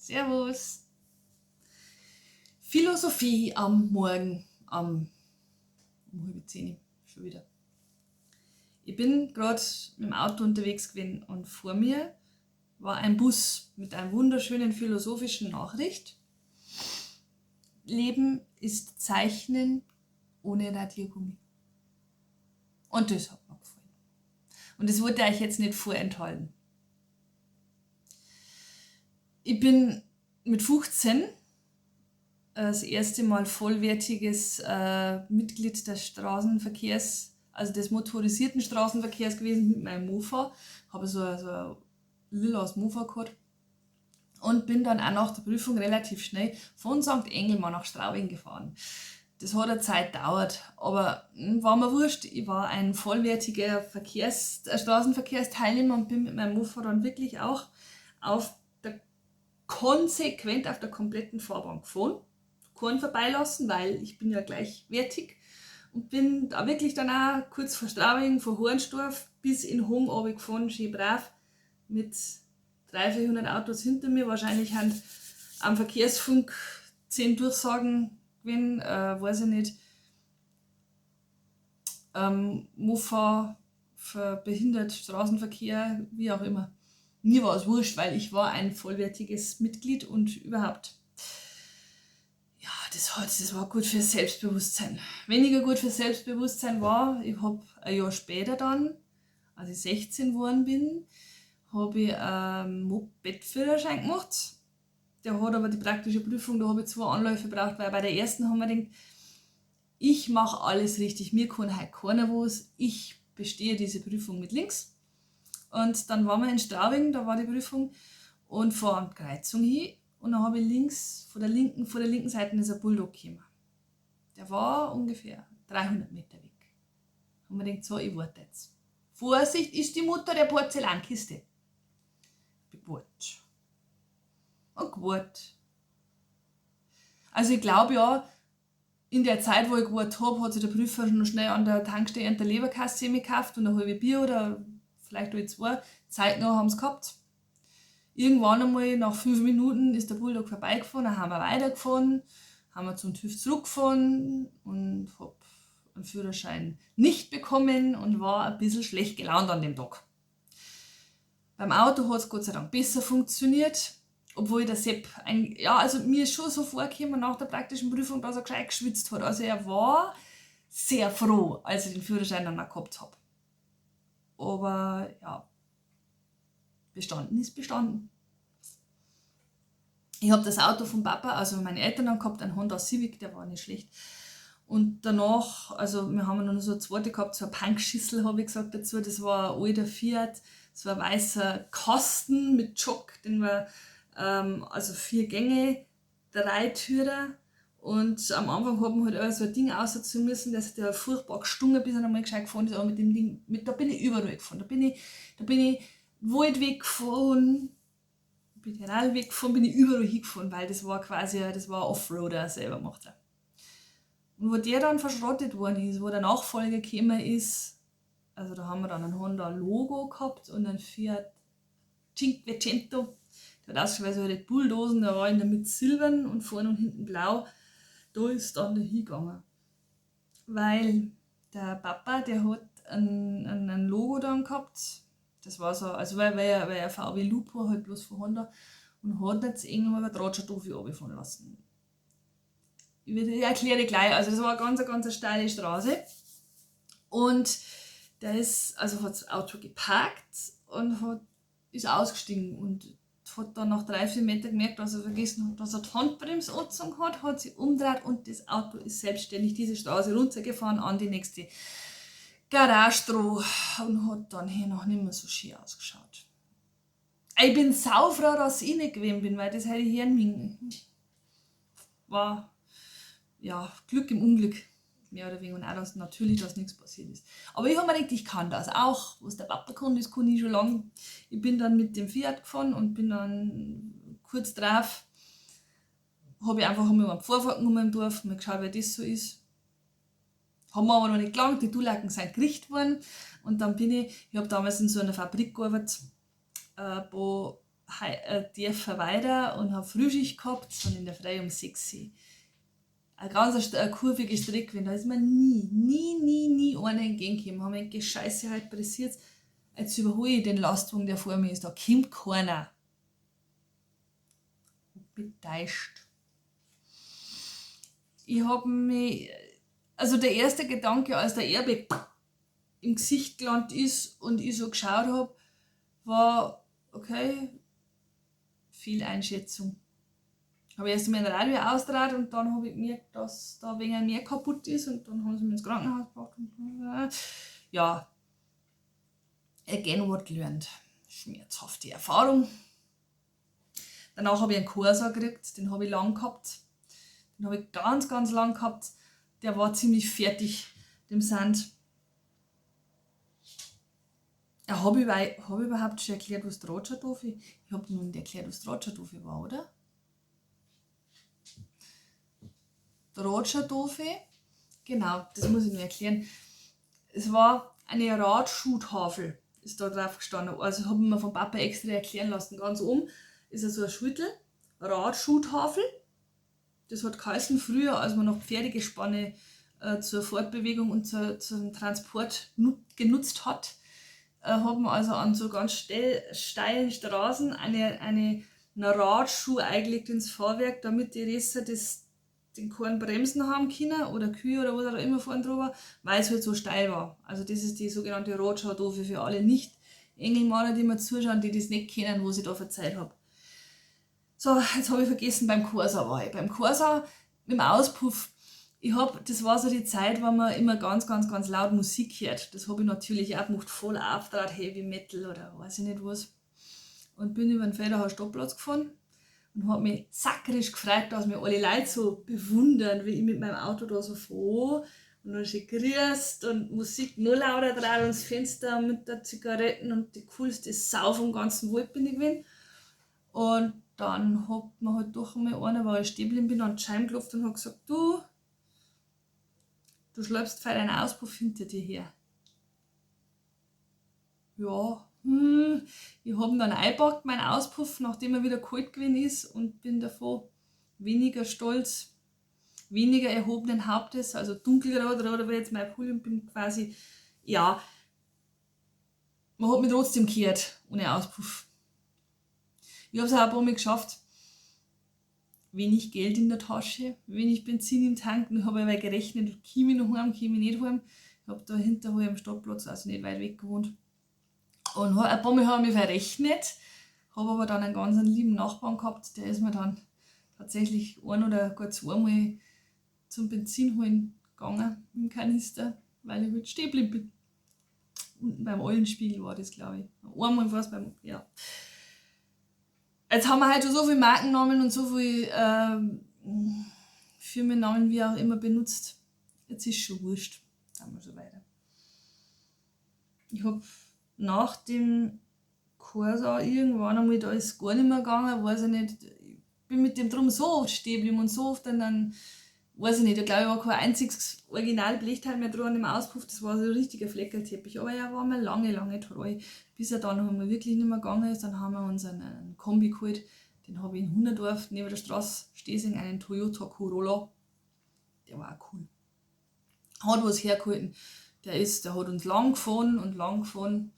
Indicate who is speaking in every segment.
Speaker 1: Servus. Philosophie am Morgen, um 9:30 schon wieder. Ich bin gerade mit dem Auto unterwegs gewesen und vor mir war ein Bus mit einer wunderschönen philosophischen Nachricht. Leben ist Zeichnen ohne Radiergummi. Und das hat mir gefallen. Und das wollte ich euch jetzt nicht vorenthalten. Ich bin mit 15 das erste Mal vollwertiges Mitglied des Straßenverkehrs, also des motorisierten Straßenverkehrs gewesen mit meinem Mofa. Habe so ein lilas Mofa gehabt. Und bin dann auch nach der Prüfung relativ schnell von St. Engelmann nach Straubing gefahren. Das hat eine Zeit gedauert, aber war mir wurscht. Ich war ein vollwertiger Straßenverkehrsteilnehmer und bin mit meinem Mofa dann wirklich auch konsequent auf der kompletten Fahrbahn gefahren. Keinen vorbeilassen, weil ich bin ja gleichwertig. Und bin da wirklich dann auch kurz vor Straubing, vor Hornstorf bis in Hong gefahren, schön brav, mit 300, 400 Autos hinter mir. Wahrscheinlich haben am Verkehrsfunk 10 Durchsagen gewesen, weiß ich nicht. Mofa behindert Straßenverkehr, wie auch immer. Mir war es wurscht, weil ich war ein vollwertiges Mitglied und überhaupt. Ja, das war gut fürs Selbstbewusstsein. Weniger gut fürs Selbstbewusstsein war, ich hab ein Jahr später dann, als ich 16 geworden bin, hab ich einen Moped-Führerschein gemacht. Der hat aber die praktische Prüfung, da hab ich 2 Anläufe gebraucht, weil bei der ersten haben wir gedacht, ich mach alles richtig, mir kann heute keiner was, ich bestehe diese Prüfung mit links. Und dann waren wir in Straubing, da war die Prüfung, und vor an die Kreuzung hin, und dann hab ich links, vor der linken Seite ist ein Bulldog gekommen. Der war ungefähr 300 Meter weg. Und man denkt so, ich warte jetzt. Vorsicht ist die Mutter der Porzellankiste. Ich gewartet. Und gewartet. Also ich glaub ja, in der Zeit, wo ich gewartet hab, hat sich der Prüfer noch schnell an der Tankstelle an der Leberkasse gekauft und eine halbe Bier oder vielleicht auch 2. Zeitnah haben's gehabt. Irgendwann einmal nach 5 Minuten ist der Bulldog vorbeigefahren, dann haben wir weitergefahren, haben wir zum TÜV zurückgefahren und hab einen Führerschein nicht bekommen und war ein bisschen schlecht gelaunt an dem Tag. Beim Auto hat's Gott sei Dank besser funktioniert, obwohl der Sepp, ein, ja, also mir ist schon so vorgekommen nach der praktischen Prüfung, dass er gescheit geschwitzt hat. Also er war sehr froh, als ich den Führerschein dann auch gehabt hab. Aber ja, bestanden ist bestanden. Ich hab das Auto vom Papa, also meine Eltern haben gehabt, einen Honda Civic, der war nicht schlecht. Und danach, also wir haben noch so eine zweite gehabt, so eine Punkschüssel, hab ich gesagt dazu, das war ein alter Fiat, das war ein weißer Kasten mit Chock, den wir, also 4 Gänge, 3 Türer. Und am Anfang hat man halt auch so ein Ding aussetzen müssen, das hat ja furchtbar gestungen, bis er einmal gescheit gefahren ist, aber mit dem Ding, mit, da bin ich überall gefahren, da bin ich Waldweg gefahren, bin ich Radweg gefahren, bin ich überall hingefahren, weil das war quasi, das war ein Offroader selber gemacht hat. Und wo der dann verschrottet worden ist, wo der Nachfolger gekommen ist, also da haben wir dann einen Honda Logo gehabt und einen Fiat Cinquecento, der hat ausgeschaut wie so eine Bulldosen, der war in der Mitte silbern und vorne und hinten blau. Da ist dann der hingegangen. Weil der Papa, der hat ein Logo dann gehabt. Das war so, also weil er VW Lupo halt bloß von Honda und hat jetzt irgendwann mal Drahtschartofel runterfahren lassen. Ich erkläre gleich, also das war eine ganz, ganz eine steile Straße. Und der ist, also hat das Auto geparkt und ist ausgestiegen und hat dann nach 3, 4 Metern gemerkt, dass er vergessen hat, dass er die Handbremse angezogen hat, hat sich umgedreht und das Auto ist selbstständig diese Straße runtergefahren an die nächste Garage droh und hat dann hier noch nicht mehr so schön ausgeschaut. Ich bin saufroh, dass ich nicht gewesen bin, weil das hätte ich hören müssen. War, ja, Glück im Unglück, mehr oder weniger. Und auch, dass natürlich, dass nichts passiert ist. Aber ich hab mir gedacht, ich kann das auch. Was der Papa kann, das kann ich schon lange. Ich bin dann mit dem Fiat gefahren und bin dann kurz drauf, hab ich einfach einmal einen Vorfahrt genommen im Dorf, mal geschaut, wie das so ist. Haben wir aber noch nicht gelangt, die Tulaken sind gerichtet worden. Und dann bin ich, ich hab damals in so einer Fabrik gearbeitet, wo Dörfer weiter und habe Frühschicht gehabt, dann in der Früh um 6 Uhr. Eine ganz eine kurvige Strecke, da ist mir nie, nie, nie, nie einer entgegengekommen. Haben mir gedacht, Scheiße, halt pressiert. Jetzt überhole ich den Lastwagen, der vor mir ist, da kommt keiner. Betäuscht. Ich hab mich, also der erste Gedanke, als der Airbag im Gesicht gelandet ist und ich so geschaut hab, war, okay, Fehleinschätzung. Habe ich erst einmal ein Radio ausgedraht und dann hab ich gemerkt, dass da wegen mehr kaputt ist und dann haben sie mich ins Krankenhaus gebracht. Und ja, again what learned. Schmerzhafte Erfahrung. Danach habe ich einen Corsa gekriegt, den habe ich lang gehabt. Den habe ich ganz, ganz lang gehabt. Der war ziemlich fertig, dem Sand. Ja, habe ich, hab ich überhaupt schon erklärt, was Drahtschartofe? Ich habe noch nicht erklärt, was Drahtschartofe war, oder? Drahtschartofe, genau, das muss ich noch erklären. Es war eine Radschuhtafel, ist da drauf gestanden. Also habe ich mir vom Papa extra erklären lassen. Ganz oben ist ja so ein Schüttel, Radschuhtafel. Das hat geheißen früher, als man noch Pferdegespanne zur Fortbewegung und zum Transport genutzt hat, hat man also an so ganz steilen Straßen eine Radschuh eingelegt ins Fahrwerk, damit die Räser den Korn bremsen haben können oder Kühe oder was auch immer vorne drüber, weil es halt so steil war. Also das ist die sogenannte Radschuhtafel für alle Nicht-Engelmaler, die mir zuschauen, die das nicht kennen, was ich da verzeiht hab. So, jetzt hab ich vergessen, beim Corsa war ich. Beim Corsa mit dem Auspuff. Das war so die Zeit, wo man immer ganz, ganz, ganz laut Musik hört. Das hab ich natürlich auch gemacht, voll auftrat, Heavy Metal oder weiß ich nicht was. Und bin über den Feldacher Stadtplatz gefahren und hab mich sakrisch gefreut, dass mich alle Leute so bewundern, wie ich mit meinem Auto da so fahre. Und dann schön grüßt und Musik noch lauter drauf und das Fenster mit der Zigaretten und die coolste Sau vom ganzen Wald bin ich gewesen. Und dann hat mir halt doch einmal einer, weil ich stehen geblieben bin, an die Scheibe geklopft und hat gesagt, du schleppst für deinen Auspuff hinter dir her. Ja, ich hab ihn dann eingepackt, meinen Auspuff, nachdem er wieder kalt gewesen ist und bin davon weniger stolz, weniger erhobenen Hauptes, also dunkelrot, rot, aber jetzt mein Pulli und bin quasi, ja, man hat mich trotzdem gehört, ohne Auspuff. Ich hab's auch ein paar Mal geschafft. Wenig Geld in der Tasche, wenig Benzin im Tank. Ich hab aber gerechnet, komm ich noch heim, komm ich nicht heim. Ich hab da hinter am Stadtplatz, also nicht weit weg gewohnt. Und ein paar Mal hab ich mich verrechnet, hab aber dann einen ganz lieben Nachbarn gehabt, der ist mir dann tatsächlich ein oder gar zweimal zum Benzin holen gegangen im Kanister, weil ich halt stehen geblieben bin. Unten beim Eulenspiegel war das, glaub ich. Einmal war's beim, ja. Jetzt haben wir halt schon so viele Markennamen und so viele Firmennamen, wie auch immer, benutzt. Jetzt ist schon wurscht. Dann wir so weiter. Ich hab nach dem Corsa irgendwann einmal, da ist gar nicht mehr gegangen, weiß ich nicht. Ich bin mit dem drum so oft stehen geblieben und so oft, und dann, weiß ich nicht, da glaub ich, war kein einziges Original-Blechteil mehr dran im Auspuff, das war so ein richtiger Fleckerlteppich. Aber er war mir lange, lange treu, bis er dann noch einmal wirklich nicht mehr gegangen ist. Dann haben wir uns einen Kombi geholt, den hab ich in Hunderdorf neben der Straße Stesing, einen Toyota Corolla. Der war auch cool. Hat was hergehalten. Der hat uns lang gefahren und lang gefahren.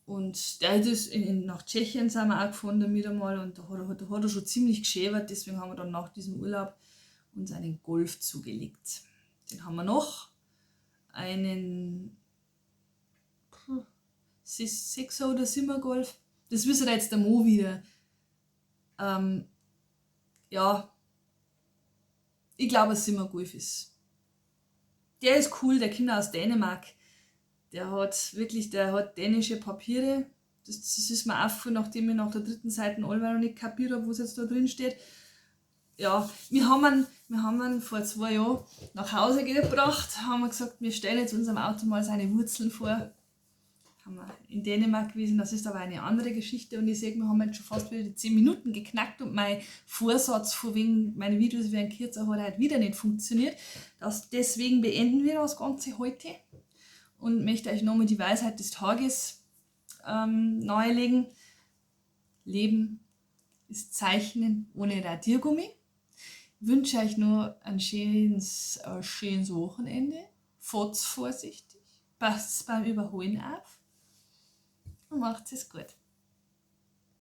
Speaker 1: Und der ist nach Tschechien sind wir auch gefahren damit einmal und da hat er schon ziemlich geschäbert, deswegen haben wir dann nach diesem Urlaub uns einen Golf zugelegt. Den haben wir noch, einen 6er oder 7er Golf, das wissen jetzt der Mo wieder. Ja, ich glaube, ein 7er Golf ist. Der ist cool, der kommt aus Dänemark. Der hat wirklich, der hat dänische Papiere. Das ist mir aufgefallen, nachdem ich nach der dritten Seite allweil noch nicht kapiert hab, was jetzt da drin steht. Ja, wir haben ihn vor 2 Jahren nach Hause gebracht, haben wir gesagt, wir stellen jetzt unserem Auto mal seine Wurzeln vor. Haben wir in Dänemark gewesen, das ist aber eine andere Geschichte und ich sehe, wir haben jetzt schon fast wieder die 10 Minuten geknackt und mein Vorsatz, von wegen meine Videos werden kürzer, hat halt wieder nicht funktioniert. Deswegen beenden wir das Ganze heute und möchte euch nochmal die Weisheit des Tages nahelegen. Leben ist Zeichnen ohne Radiergummi. Ich wünsche euch nur ein schönes Wochenende. Fahrt's vorsichtig, passt beim Überholen auf und macht es gut.